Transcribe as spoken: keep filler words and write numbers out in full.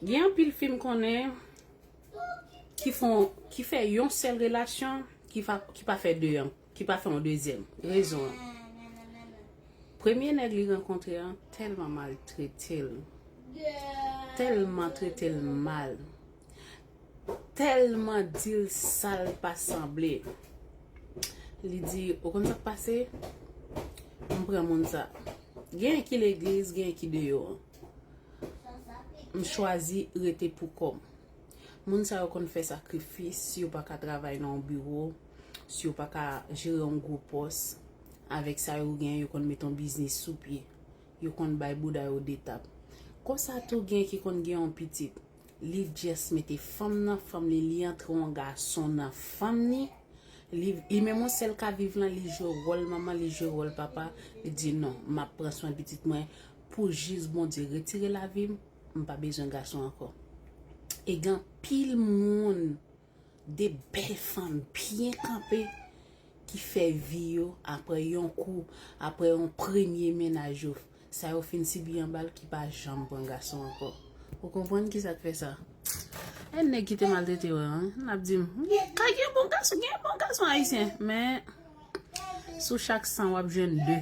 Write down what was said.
Gen anpil fi m konnen ki fon ki fè yon sèl relasyon ki pa ki pa fè de an ki pa fè yon dezyèm. Rezon an, premye nèg li rankontre an tèlman maltrete l, tèlman trete l mal, tèlman di l sa l pa sanble. Li di, ou konn sa k pase? M pran moun sa. Gen ki legliz, gen ki deyò an. M chwazi rete pou kò m. Moun sa yo konn fè sakrifis, si yo pa ka travay nan yon biwo, si yo pa ka jere yon gwo pòs, avèk sa yo gen, yo konn mete yon biznis sou pye. Yo konn bay bouda yo de tap. Konsa tou gen ki konn gen yon pitit. Li just mete fanm nan fanm li, li antre yon gason nan fanm li. Li, li menm yon sèl ka viv lan, li jwe wòl manman, li jwe wòl papa. Li di non, m ap pran swen pitit mwen pou jis Bondye retire lavi m, m pa bezwen gason ankò. E gen anpil moun, de bèl fanm byen kanpe ki fè vi yo apre yon kou, apre yon premye mennaj yo. Sa yo fin sibi anba l ki pa janm pran gason ankò. Ou konprann ki sa k fè sa? E nèg ki te maltrete w an, n ap di m, ka gen bon gason, gen bon gason ayisyen, men sou chak san w ap jwenn de.